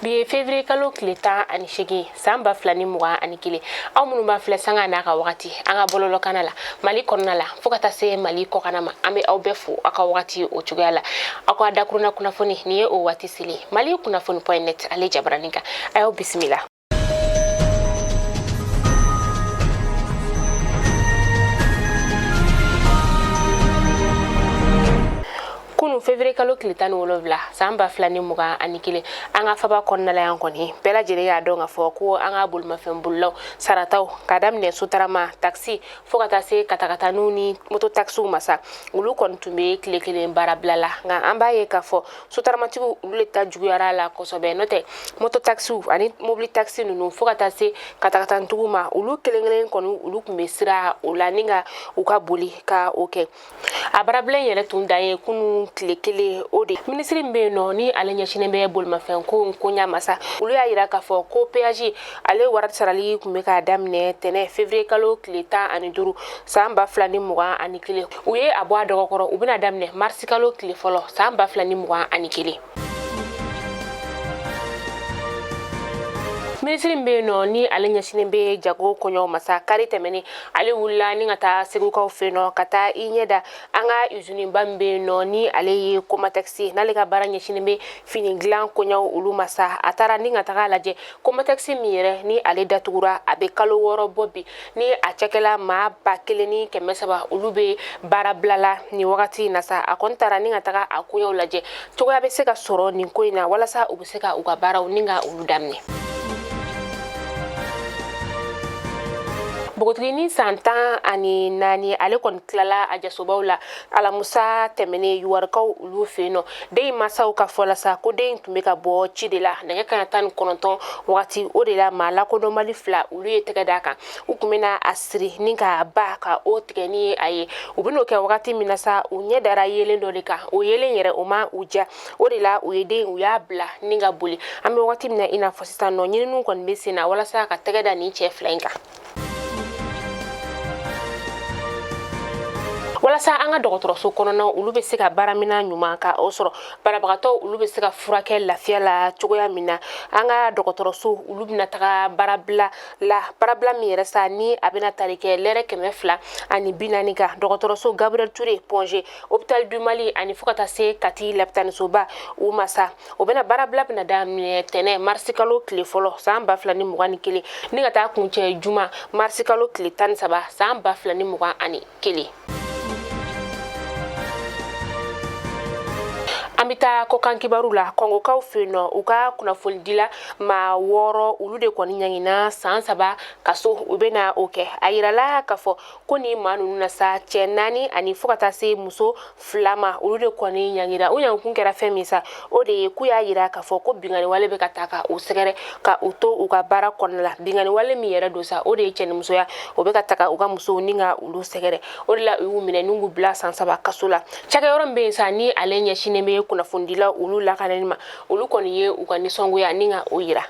Bi ye février kalo tile 18, san 2021. Aw minnu b'a filɛ sanga n'a ka wagati an ka bɔlɔlɔkana la, Mali kɔnɔna la fo ka taa se Mali kɔkana ma, an bɛ aw bɛɛ fo aw ka wagati o cogoya la. Aw ka dakuruna kunnafoni, nin ye o waati selen, Mali kunnafoni.net ale jabaranin kan. A y'aw bisimila. Kunu février kalo tile 17, san 2021, an ka faba kɔnɔna la yan kɔni, bɛɛ lajɛlen y'a dɔn k'a fɔ ko an ka bolimafɛn bolilaw sarataw, ka daminɛ sotarama, taxi, fo ka taa se katakataniw ni moto taxiw ma sa, olu kɔni tun bɛ tile kelen baarabila la. Nka an b'a ye k'a fɔ sotaramatigiw, olu de ta juguyara a la kosɛbɛ. N'o tɛ, moto taxiw ani mobili taxi ninnu fo ka taa se katakatantigiw ma, olu kelen kelen kɔni, olu tun bɛ sira o la ni ka u ka boli ka o kɛ. A baarabila in yɛrɛ tun dan ye kunun tile kelen o de. Minisiri min bɛ yen nɔ, ni ale ɲɛsinnen bɛ bolimafɛn ko koɲa ma sa, olu y'a yira k'a fɔ ko péage ale wari sarali tun bɛ k'a daminɛ tɛnɛ février kalo tile 15, san 2021. U ye a bɔ a dɔgɔkɔrɔ, u bɛna daminɛ marisi kalo tile fɔlɔ, san 2021. Minisiri min bɛ yen nɔ, ni ale ɲɛsinnen bɛ jago koɲɛw ma sa, kari tɛmɛnen ale wulila ni ka taa Segukaw fɛ yen nɔ, ka taa i ɲɛ da an ka usiniba min bɛ yen nɔ, ni ale ye Comatex ye, n'ale ka baara ɲɛsinnen bɛ fini dilan koɲɛw olu ma sa. A taara ni ka taga lajɛ Comatex min yɛrɛ ni ale datugura, a bɛ kalo 6 bɔ bi, ni a cakɛla maa 1300, olu bɛ baarabila la nin wagati in na sa. A kɔni taara ni ka taga a koɲɛw lajɛ, cogoya bɛ se ka sɔrɔ nin ko in na walasa u bɛ se ka u ka baaraw ni ka olu daminɛ. Npogotiginin san 14, ale kɔni tilala a jasobaw la alamusa tɛmɛnen Yuwarikaw olu fɛ yen nɔ. Den in masaw ka fɔ la sa, ko den in tun bɛ ka bɔ ci de la nɛgɛ kaɲa 19 wagati. O de la, maa lakodɔnbali fila, olu ye tɛgɛ d'a kan. U tun bɛna a siri ni ka ba ka o tigɛ ni a ye. U bɛn'o kɛ wagati min na sa, u ɲɛ dara yeelen dɔ de kan. O yeelen yɛrɛ, o ma u diya. O de la, u ye den, u y'a bila ni ka boli. An bɛ wagati min na i n'a fɔ sisan nɔ, ɲininiw kɔni bɛ sen na walasa ka tɛgɛ da nin cɛ fila in kan. Walasa an ka dɔgɔtɔrɔso kɔnɔna, olu bɛ se ka baaraminan ɲuman ka o sɔrɔ, banabagatɔw olu bɛ se ka furakɛ lafiya la cogoya min na, an ka dɔgɔtɔrɔso olu bɛna taga baarabila la. Baarabila min yɛrɛ sa, ni a bɛna tali kɛ lɛrɛ 240 kan, dɔgɔtɔrɔso Gabriel Touré, Point G, Hôpital du Mali ani fo ka taa se Kati lapitanisoba u ma sa, o bɛna baarabila bɛna daminɛ tɛnɛ marisi kalo tile fɔlɔ, san 2021, ni ka taa kuncɛ juma marisi kalo tile 13, san 2021. An bɛ taa kɔkan kibaru la. Kɔngokaw fɛ yen nɔ, u ka kunnafonidila maa wɔɔrɔ, olu de kɔni ɲangina san 3 kaso, u bɛna o kɛ. A yirala k'a fɔ ko ni maa ninnu na sa, cɛ naani ani fo ka taa se muso fila ma, olu de kɔni ɲangira. U ɲangikun kɛra fɛn min sa, o de ye k'u y'a yira k'a fɔ ko binkanni wale bɛ ka taa ka u sɛgɛrɛ ka u to u ka baara kɔnɔna la. Binkanni wale min yɛrɛ don sa, o de ye cɛnimusoya, o bɛ ka taga u ka musow ni ka olu sɛgɛrɛ. O de la, u y'u minɛ ni k'u bila san 3 kaso la. Cakɛyɔrɔ min bɛ yen sa, ni ale ɲɛsinnen bɛ kunnafonidilaw olu lakanani ma, olu kɔni ye u ka nisɔngoya ni ka o yira.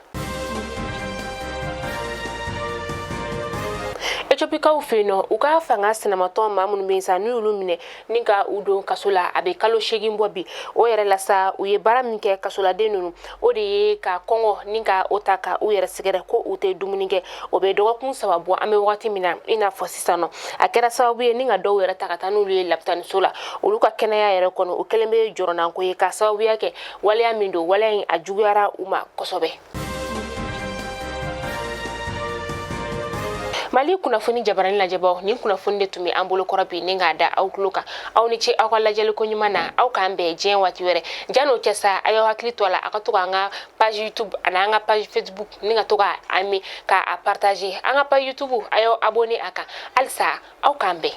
Etiopikaw fɛ yen nɔ, u ka fanga sinamatɔn maa minnu bɛ yen sa, n'u y'olu minɛ ni ka u don kaso la, a bɛ kalo 8 bɔ bi. O yɛrɛ la sa, u ye baara min kɛ kasoladen ninnu, o de ye ka kɔngɔ ni ka o ta ka u yɛrɛ sɛgɛrɛ, ko u tɛ dumuni kɛ. O bɛ dɔgɔkun 3 bɔ an bɛ wagati min na i n'a fɔ sisan nɔ. A kɛra sababu ye ni ka dɔw yɛrɛ ta ka taa n'olu ye lapitaniso la. Olu ka kɛnɛya yɛrɛ kɔnɔ, o kɛlen bɛ jɔrɔnanko ye, k'a sababuya kɛ waleya min don. Waleya in, a juguyara u ma kosɛbɛ. Mali kunnafoni jabarani lajɛbaw, nin kunnafoni de tun bɛ an bolo kɔrɔ bi ni k'a da aw tulo kan. Aw ni ce aw ka lajɛli ko ɲuman na. Aw k'an bɛn diɲɛ waati wɛrɛ. Jan'o cɛ sa, a y'aw hakili to a la, a ka to k'an ka page YouTube ani an ka page Facebook ni ka to k'a aimer, k'a partager. An ka page YouTube, a y'aw abonné a kan halisa. Aw k'an bɛn.